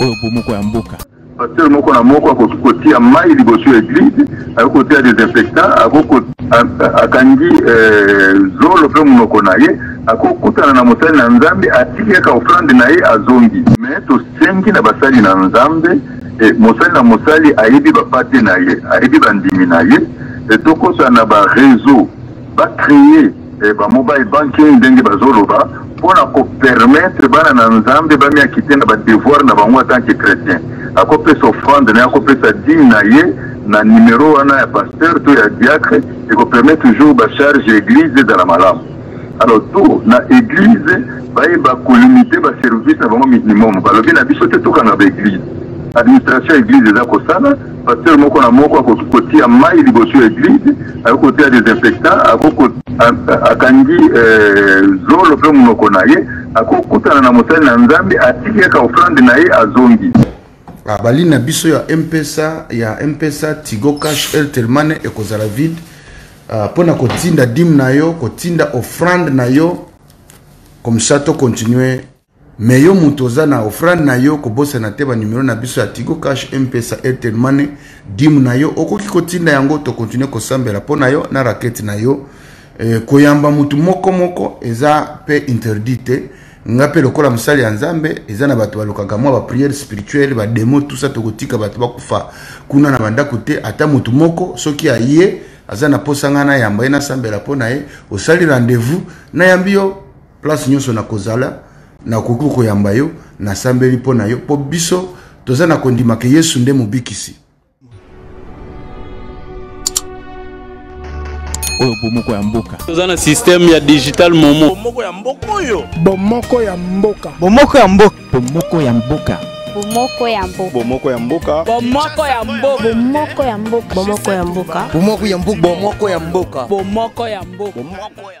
Oyo bomoko ya mboka. Pasteur moko na moko akoki kotia mai liboso ya eglise, akoki kotia desinfectant, akoki akangi eh, zolo mpe monoko na ye, akokutana na mosali na Nzambe, atiki kaka offrande na ye azongi. Mais tosengi na basali na Nzambe eh, mosali na mosali ayebi bapate na ye, ayebi bandimi na ye, eh, tokota na ba réseau ba créer eh, ba mobile banking ndenge bazoloba mpo na kopermettre bana na Nzambe bamiakite na badevoir na bango en tant que chrétien. Akopesa offrande na ye, akopesa dime na ye na numero wana ya pasteur to ya diacre, ekopermettre toujours bacharge ya église ezala malamu. Alors to na église bayeba kolimite baservice na bango minimum. Balobi na biso te tokanga baeglise, administration ya église eza kosala. Pasteur moko na moko akoki kotia mai liboso ya eglise, akoki kotia desinfectant, akoki akangi eh, zolo mpe monoko na ye, akokutana na mosali na Nzambe, atiki kaka offrande na ye azongi. Ah, baline na biso ya mpesa ya mpesa tigo cash airtel money ekozala vide ah, mpo na kotinda dime na yo, kotinda offrande na yo, comme ça to continuer. Mais yo moto oza na offrande na yo, kobosana te ba numero na biso ya Tigo Cash, M-Pesa, Airtel Money, dime na yo okoki kotinda yango, to continuer kosambela mpo na yo na raquette na yo. Koyamba motu moko moko eza pe interdit te. Nga pe lokola mosali ya Nzambe, eza na bato balukaka mwa ba prière spirituelle, ba demo, tout ça, tokotika bato bakufa kuna na bandako te. Ata motu moko soki aye aza na posa nga nayamba ye, nasambela mpo na ye, osali rendez-vous, nayambi yo place nyonso nakozala, nakoki koyamba yo, nasambeli mpo na yo, mpo biso toza na kondima ke Yesu nde mobikisi. Oyo bomoko ya mboka. Toza na système ya digital momo. Bomoko ya mboka oyo. Bomoko ya mboka. Bomoko ya mboka. Bomoko ya mboka. Bomoko ya mboka. Bomoko ya mboka. Bomoko ya mboka. Bomoko ya mboka. Bomoko ya mboka. Bomoko ya mboka. Bomoko ya mboka. Bomoko ya mboka. Bomoko ya.